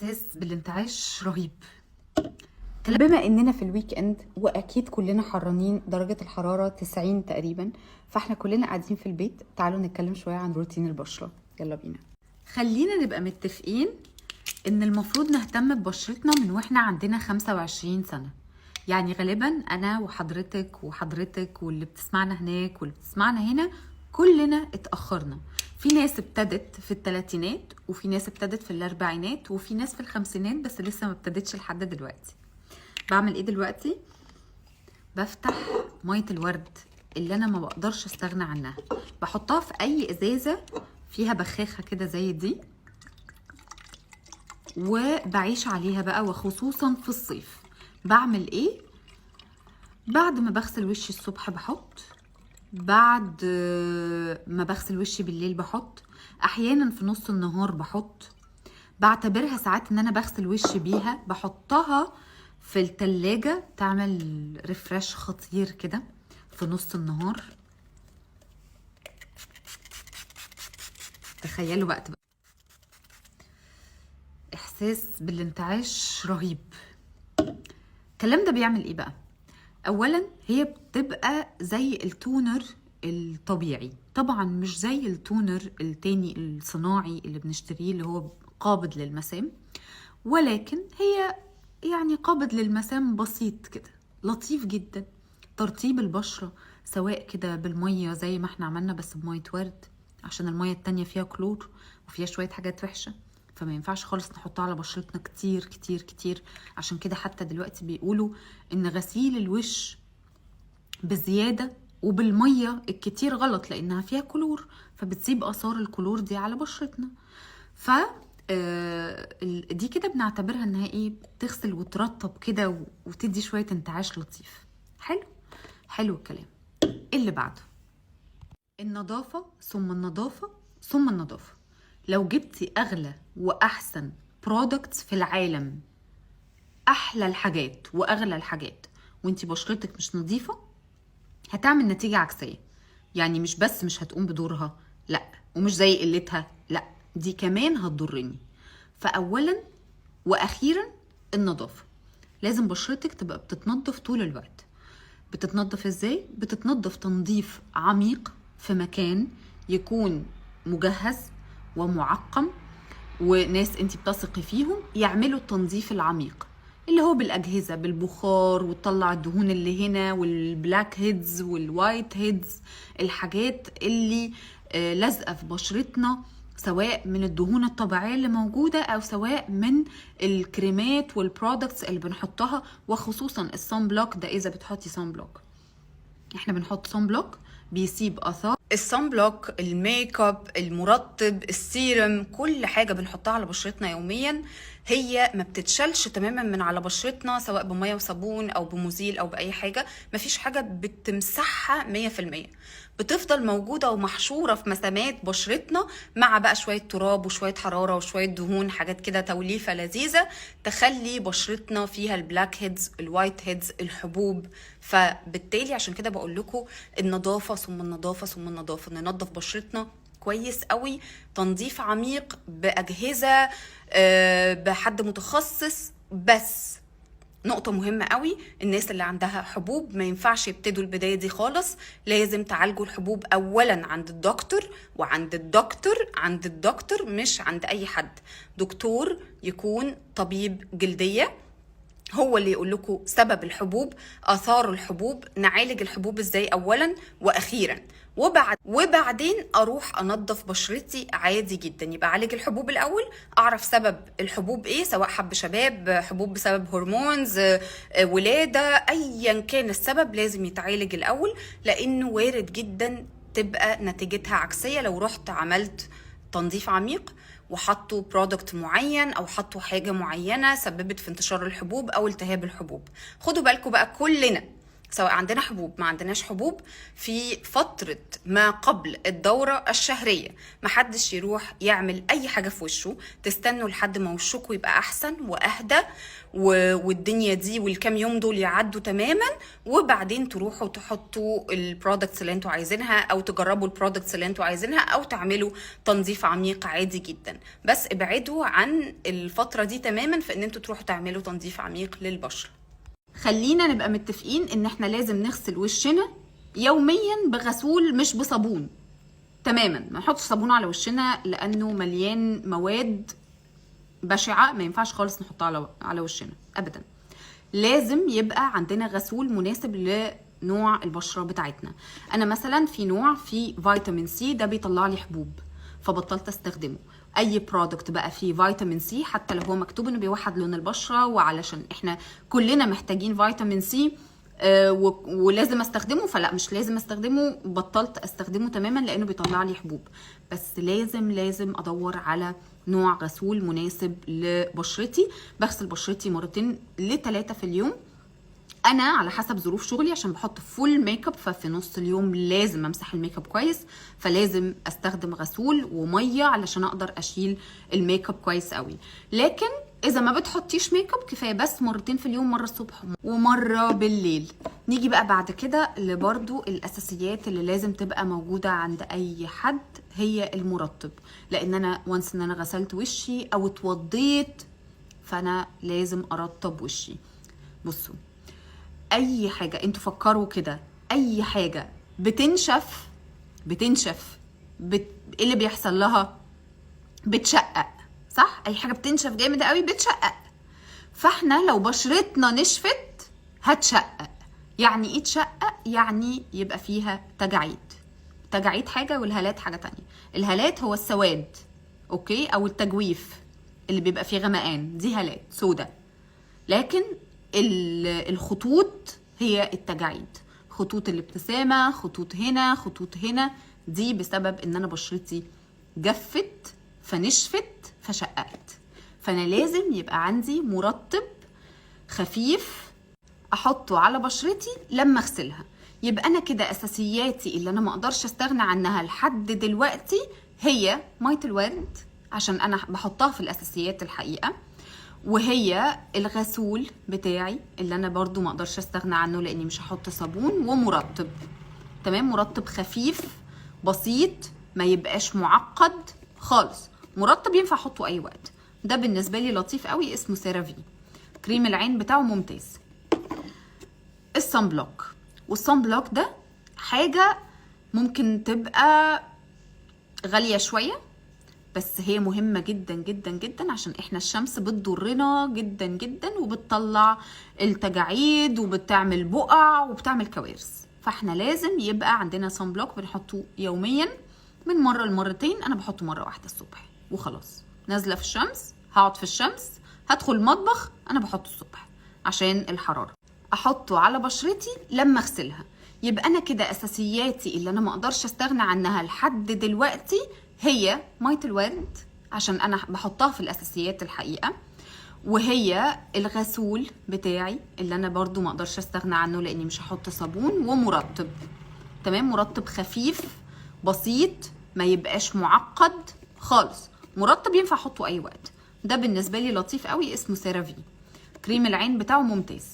احساس بالانتعاش رهيب. بما اننا في ال weekend واكيد كلنا حرانين، درجة الحرارة 90 تقريبا، فاحنا كلنا قاعدين في البيت. تعالوا نتكلم شوية عن روتين البشرة، يلا بينا. خلينا نبقى متفقين ان المفروض نهتم ببشرتنا من واحنا عندنا 25 سنة. يعني غالبا انا وحضرتك وحضرتك واللي بتسمعنا هناك واللي بتسمعنا هنا كلنا اتأخرنا. في ناس ابتدت في الثلاثينات، وفي ناس ابتدت في الاربعينات، وفي ناس في الخمسينات بس لسه ما ابتدتش لحد دلوقتي. بعمل ايه دلوقتي؟ بفتح مية الورد اللي انا ما بقدرش استغنى عنها، بحطها في اي ازازة فيها بخاخة كده زي دي، وبعيش عليها بقى، وخصوصا في الصيف. بعمل ايه؟ بعد ما بغسل وشي الصبح بحط، بعد ما بغسل وشي بالليل بحط، احيانا في نص النهار بحط. بعتبرها ساعات ان انا بغسل وشي بيها، بحطها في التلاجة تعمل refresh خطير كده في نص النهار. تخيلوا بقى تبقى احساس بالانتعاش رهيب. الكلام ده بيعمل ايه بقى؟ اولا هي بتبقى زي ال toner الطبيعي، طبعا مش زي ال toner التاني الصناعي اللي بنشتريه اللي هو قابض للمسام، ولكن هي يعني قابض للمسام بسيط كده، لطيف جدا. ترطيب البشرة سواء كده بالمية زي ما احنا عملنا بس بمية ورد، عشان المية التانية فيها كلور وفيها شوية حاجات وحشة، فما ينفعش خالص نحطها على بشرتنا كتير كتير كتير. عشان كده حتى دلوقتي بيقولوا ان غسيل الوش بزيادة وبالمية الكتير غلط، لانها فيها كلور، فبتسيب اثار الكلور دي على بشرتنا. ف دي كده بنعتبرها انها ايه، بتغسل وترطب كده وتدي شوية انتعاش لطيف. حلو حلو الكلام. اللي بعده النظافة، ثم النظافة، ثم النظافة. لو جبتي اغلى واحسن products في العالم، احلى الحاجات واغلى الحاجات، وانتي بشرتك مش نظيفة، هتعمل نتيجة عكسية. يعني مش بس مش هتقوم بدورها، لا، ومش زي قلتها، لا، دي كمان هتضرني. فأولا وأخيرا النظافة، لازم بشرتك تبقى بتتنظف طول الوقت. بتتنظف ازاي؟ بتتنظف تنظيف عميق في مكان يكون مجهز ومعقم، وناس انتي بتثقي فيهم يعملوا التنظيف العميق اللي هو بالأجهزة، بالبخار، وتطلع الدهون اللي هنا وال black heads وال white heads، الحاجات اللي لازقة في بشرتنا، سواء من الدهون الطبيعية اللي موجودة أو سواء من الكريمات وال products اللي بنحطها، وخصوصا ال sunblock ده. إذا بتحطي sunblock، احنا بنحط sunblock بيسيب آثار. ال sunblock، ال make up، المرطب، السيرم، كل حاجة بنحطها على بشرتنا يوميا هي ما بتتشالش تماما من على بشرتنا، سواء بمية وصابون أو بمزيل أو بأي حاجة. مفيش حاجة بتمسحها 100%، بتفضل موجودة ومحشورة في مسامات بشرتنا، مع بقى شوية تراب وشوية حرارة وشوية دهون، حاجات كده توليفة لذيذة تخلي بشرتنا فيها ال black heads، ال white heads، الحبوب. فبالتالي عشان كده بقول لكم النظافة ثم النظافة ثم النظافة. ننظف بشرتنا كويس قوي، تنظيف عميق بأجهزة، بحد متخصص. بس نقطة مهمة قوي، الناس اللي عندها حبوب ما ينفعش يبتدوا البداية دي خالص، لازم تعالجوا الحبوب أولا عند الدكتور، وعند الدكتور عند الدكتور، مش عند أي حد. دكتور يكون طبيب جلدية هو اللي يقول لكم سبب الحبوب، آثار الحبوب، نعالج الحبوب ازاي أولا وأخيرا، وبعدين أروح أنظف بشرتي عادي جدا. يبقى أعالج الحبوب الأول، أعرف سبب الحبوب إيه، سواء حب شباب، حبوب بسبب hormones، ولادة، أيا كان السبب لازم يتعالج الأول، لأنه وارد جدا تبقى نتيجتها عكسية لو رحت عملت تنظيف عميق وحطوا product معين او حطوا حاجة معينة سببت في انتشار الحبوب او التهاب الحبوب. خدوا بالكم بقى، كلنا سواء عندنا حبوب ما عندناش حبوب، في فترة ما قبل الدورة الشهرية محدش يروح يعمل أي حاجة في وشه. تستنوا لحد ما وشكوا يبقى أحسن وأهدى والدنيا دي والكام يوم دول يعدوا تماما، وبعدين تروحوا تحطوا ال products اللي انتوا عايزينها، أو تجربوا ال products اللي انتوا عايزينها، أو تعملوا تنظيف عميق عادي جدا. بس ابعدوا عن الفترة دي تماما في ان انتوا تروحوا تعملوا تنظيف عميق للبشرة. خلينا نبقى متفقين ان احنا لازم نغسل وشنا يوميا بغسول مش بصابون تماما. ما نحطش صابون على وشنا لانه مليان مواد بشعة، ما ينفعش خالص نحطها على وشنا ابدا. لازم يبقى عندنا غسول مناسب لنوع البشرة بتاعتنا. انا مثلا في نوع فيه فيتامين سي، ده بيطلع لي حبوب فبطلت استخدمه. اي product بقى فيه فيتامين سي حتى لو هو مكتوب انه بيوحد لون البشرة، وعلشان احنا كلنا محتاجين فيتامين سي ولازم استخدمه، فلا مش لازم استخدمه، بطلت استخدمه تماما لانه بيطلع لي حبوب. بس لازم ادور على نوع غسول مناسب لبشرتي. بغسل بشرتي 2 ل 3 في اليوم، انا على حسب ظروف شغلي، عشان بحط full makeup، ففي نص اليوم لازم امسح الميك اب كويس، فلازم استخدم غسول ومية علشان اقدر اشيل الميك اب كويس قوي. لكن اذا ما بتحطيش ميك اب كفاية بس 2 في اليوم، مرة الصبح ومرة بالليل. نيجي بقى بعد كده لبرضو الاساسيات اللي لازم تبقى موجودة عند اي حد، هي المرطب. لان انا once ان انا غسلت وشي او اتوضيت فانا لازم ارطب وشي. بصوا اي حاجة انتوا فكروا كده، اي حاجة بتنشف ايه اللي بيحصل لها؟ بتشقق، صح؟ اي حاجة بتنشف جامد قوي بتشقق. فاحنا لو بشرتنا نشفت هتشقق. يعني ايه تشقق؟ يعني يبقى فيها تجاعيد. تجاعيد حاجة والهالات حاجة تانية. الهالات هو السواد، okay، او التجويف اللي بيبقى فيه غمقان، دي هالات سودة. لكن الخطوط هي التجاعيد، خطوط الابتسامة، خطوط هنا، خطوط هنا، دي بسبب ان انا بشرتي جفت فنشفت فشققت. فانا لازم يبقى عندي مرطب خفيف احطه على بشرتي لما اغسلها. يبقى انا كده اساسياتي اللي انا ما اقدرش استغنى عنها لحد دلوقتي هي مية الورد، عشان انا بحطها في الاساسيات الحقيقة، وهي الغسول بتاعي اللي انا برضو ما اقدرش استغنى عنه لاني مش هحط صابون، ومرطب. تمام، مرطب خفيف بسيط ما يبقاش معقد خالص، مرطب ينفع احطه اي وقت. ده بالنسبة لي لطيف قوي، اسمه CeraVe، كريم العين بتاعه ممتاز. ال sunblock، وال sunblock ده حاجة ممكن تبقى غالية شوية بس هي مهمة جدا جدا جدا، عشان احنا الشمس بتضرنا جدا جدا وبتطلع التجاعيد وبتعمل بقع وبتعمل كوارث. فاحنا لازم يبقى عندنا sunblock بنحطه يوميا من مرة لمرتين. انا بحطه مرة واحدة الصبح وخلاص، نازلة في الشمس هقعد في الشمس، هدخل المطبخ انا بحطه الصبح عشان الحرارة، احطه على بشرتي لما اغسلها. يبقى انا كده اساسياتي اللي انا ما اقدرش استغنى عنها لحد دلوقتي هي مية الورد، عشان انا بحطها في الاساسيات الحقيقة، وهي الغسول بتاعي اللي انا برضو ما اقدرش استغنى عنه لاني مش هحط صابون، ومرطب. تمام، مرطب خفيف بسيط ما يبقاش معقد خالص، مرطب ينفع احطه اي وقت. ده بالنسبة لي لطيف قوي، اسمه CeraVe، كريم العين بتاعه ممتاز.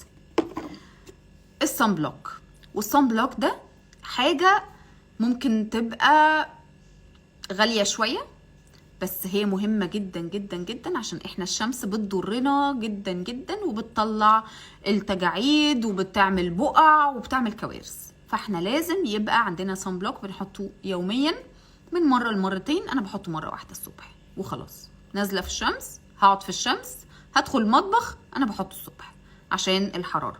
ال sunblock، وال sunblock ده حاجة ممكن تبقى غالية شوية بس هي مهمة جدا جدا جدا، عشان احنا الشمس بتضرنا جدا جدا وبتطلع التجاعيد وبتعمل بقع وبتعمل كوارث. فاحنا لازم يبقى عندنا sunblock بنحطه يوميا من مرة لمرتين. انا بحطه مرة واحدة الصبح وخلاص، نازلة في الشمس هقعد في الشمس، هدخل المطبخ انا بحطه الصبح عشان الحرارة.